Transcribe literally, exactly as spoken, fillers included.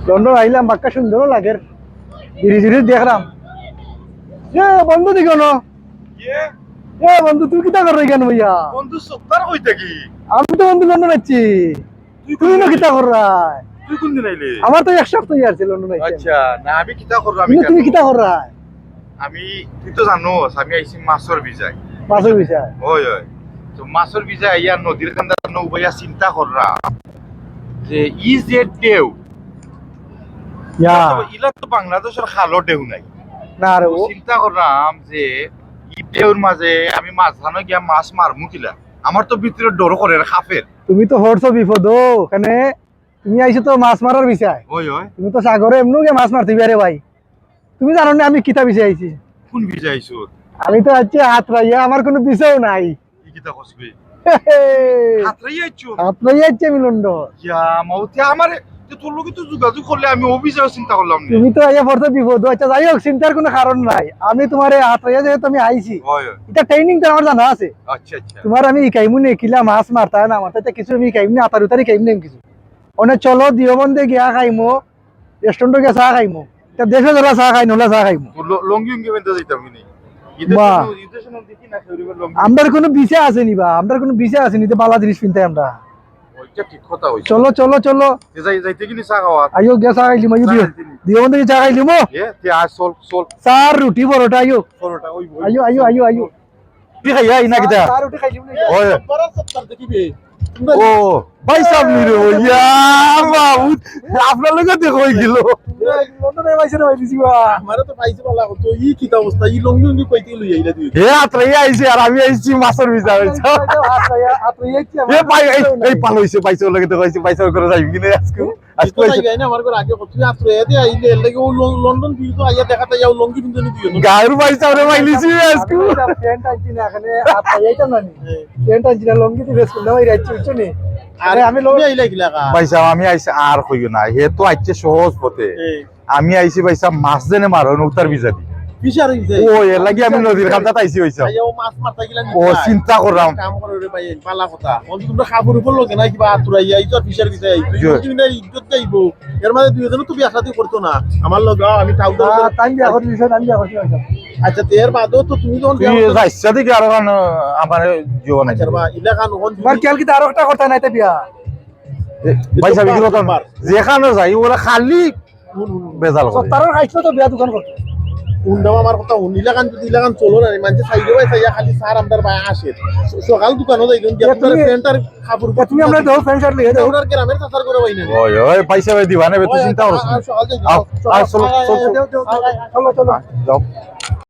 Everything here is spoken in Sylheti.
লন্ডন আইলাম, বাক্কা সুন্দরও লাগের। বিড়ি টিড়ি দেখরাম। এ বন্ধু, দেখো না। এ বন্ধু, তুমি কিতা করো এখানে ভাইয়া? বন্ধু, সত্তার কই থাকি? আমি তো বন্ধু লন্ডন আছি। তুই তুমি না কোন কিতা কররায়? তুই কোন দিন আইলে? আমার তো এক সপ্তাহ আর ছিল লন্ডন আইছি। আচ্ছা, না, আমি কিতা কররাম? তুমি, তুমি কিতা কররায়? আমি, তুই তো জানোস, আমি আইছি মাছর ভিসায়। মাছর ভিসায়? ওই, ওই। তো মাছর ভিসায় আইয়া নদীর কান্দাত নৌবাইয়া চিন্তা কররাম যে ই যে ঢেউ, ইয়া। ইলা তো বাংলাদেশর খালর ঢেউ নাই। না রে, তো ও চিন্তা কররাম যে ই ঢেউর মাঝে আমি মাঝখানো গিয়া মাছ মারমু কিলা। আমার তো ভিতরে ডর করের, কাঁপের। তুমি তো পড়ছো বিপদো, কেনে তুমি আইছো তো মাছ মারার ভিসায়। ওই, ওই। তুমি তো সাগরো এমনেউ গিয়া মাছ মারতে পারো ভাই। তুমি জানো না আমি কিতা ভিসায় আইছি? কোন ভিসায় আইছো? আমি তো আইছি আত্রাইয়া, আমার কোনো ভিসাও নাই। ই কিতা কস বে? আত্রাইয়া আইছো? আত্রাইয়া আইছি আমি লন্ডন। ইয়া মাউতে আমারে, তে তোর লগে তো যোগাযোগ করলে আমি অফিসেও চিন্তা করলাম না। তুমি তো আইয়া পড়ছো বিপদো। আচ্ছা, যাই হোক, চিন্তার কোনো কারণ নাই। আমি তোমারে আত্রাইয়া যেহেতু আমি আইছি, ওই, ওই। এটা ট্রেনিং তো আমার জানা আছে। আচ্ছা, আচ্ছা। তোমারে আমি শিখাইমু নে, কিলা মাছ মারতা না মারতা, এটা কিছু আমি শিখাইমু নে, আতার উতার শিখাইমু নে কিছু। অনে চলো, দিওবন্দে গিয়া খাইমু, রেস্টুরেন্টো গিয়া চা খাইমু। এটা দেশো যারা চা খাই, নোলা চা খাইমু। তো ল-, লুঙ্গি উঙ্গি বেঁধে যাইতাম কি নি? ঈদের বা। সময়, ঈদের সময় দেখি না কেউ এবার লুঙ্গি। আমরার কোনো ভিসা আছে নি বা, আমরার কোনো ভিসা আছে নি, তো বালা জিনিস পিনতাই আমরা। ওইটা ঠিক কথা হইছে। চলো, চলো, চলো। এ যাই, যাইতে কি নি চা খাওয়া? আইও, গিয়া চা খাইলিমু, আইও চা দিও। খাইতে নি। দিওবন্দে চা খাইলিমু। এ, তে আয়, চল, চল। চা, রুটি, পরোটা, আইও। পরোটা, ওই, ওই। আইও, আইও, আইও, আইও। রুটি খাইয়া আই না কিতা? চা, রুটি খাইলিমু নে। ওই। বড় সত্তার দেখি বে। ও, ভাই সাহেব নি রে, ইয়া, বাবু, আপনার লগে দেখা হয়ে গেল। লন্ডনে পাইছে না, ভাই, দিছি বা। আমারে তো পাইছে বালা, তো ই কিতা অবস্থা, ই লুঙ্গি উঙ্গি কইতে লই আইলা তুই? হে, আত্রাইয়া আইছে, আর আমি আইছি মাছর ভিসা হইছে। আত্রাইয়া, আত্রাইয়া আইছি আমরা। এ ভাই, এই, এই পাল হইছে, পাইছে, ওর লগে দেখা হইছে, পাইছে, ওর করে যাইবি কিনা আজকে? আজকে তো পাইছে। যাইবি না, আমার ঘর আগে কত রাত্রে এতে আইলে, এর লাগি ও লন-, লন্ডন ফিরে তো আইয়া দেখা তাই, ও লুঙ্গি পিনতে নি তুই। গাঁর ভাই সাহেব রে, পাইলিছি আজকে। প্যান্ট আনছি না, এখানে আত্রাইয়া আইতাম না নি। প্যান্ট আনছি না, লুঙ্গি তো বেশ করলাম, এই রাইত চলছে নি। আরে, আমি লগে আইলা কিলা কা? ভাই সাহেব, আমি আইছি, আর কইও না, হে তো আইছে সহজ পথে। এই। আমি আইছি ভাই সাহেব, মাছ যেনে মারইন, উতার ভিসা দি। Fisher visa? ও, এর লাগি আমি নদীর কান্দাত আইছি ভাই সাহেব। আইয়া ও মাছ মারতা গিলা ও, নিতা। চিন্তা করলাম। কাম করো রে ভাই, বালা কথা। অন তো তোমরা কাপড় উপর লগে না কিবা আতুরাইয়া, এই তো ফিশার ভিসা, এই তুই ইয়া। যদি না ইজ্জত যাইবো। এর মাঝে দুইজনে তো বিয়া শাদী করতো না। আমার লগে, আ, আমি টাউটার আ, তাই বিয়া করতে দিছে, আমি বিয়া করতে দিছে। আচ্ছা, তে এর বাদেও তো তুমি যখন তুই বিয়া করতে যাইস সাথে কি আরো কান আমারে জীবন আচ্ছা, আছে। বা, ইলা কান ওখান তোমার খেয়াল কি আরো একটা কথা নাই, তে বিয়া? এ, ভাই সাহেব, কি কথা? যেখানে যাই, ওরা খালি হুন, হুন, হুন। বেজাল করে। সত্তারর খাইছিল তো বিয়া দোকান করতে। হুন দাও আমার কথা হুন, ইলাখান যদি ইলাখান চলো না, মানে সাইডে ভাই সাইয়া খালি সার আমরার ভাই আসে। স-, সকাল দোকানো যাই, যখন এ, তুমি, প্যান্ট আর কাপড় এ, তুমি আমরা দাও, প্যান্ট শার্ট লইয়া দাও। ওনার গ্রামের চাচার করে ভাই না। ওই, ওই, পয়সা ভাই দিবা না, বেটা ওই, চিন্তা করছ না। সকাল যাই, আও, সকাল আও, চলো, যাই, চলো, যাই, চলো। যাই, যাই, যাই, চলো, চলো। যাও।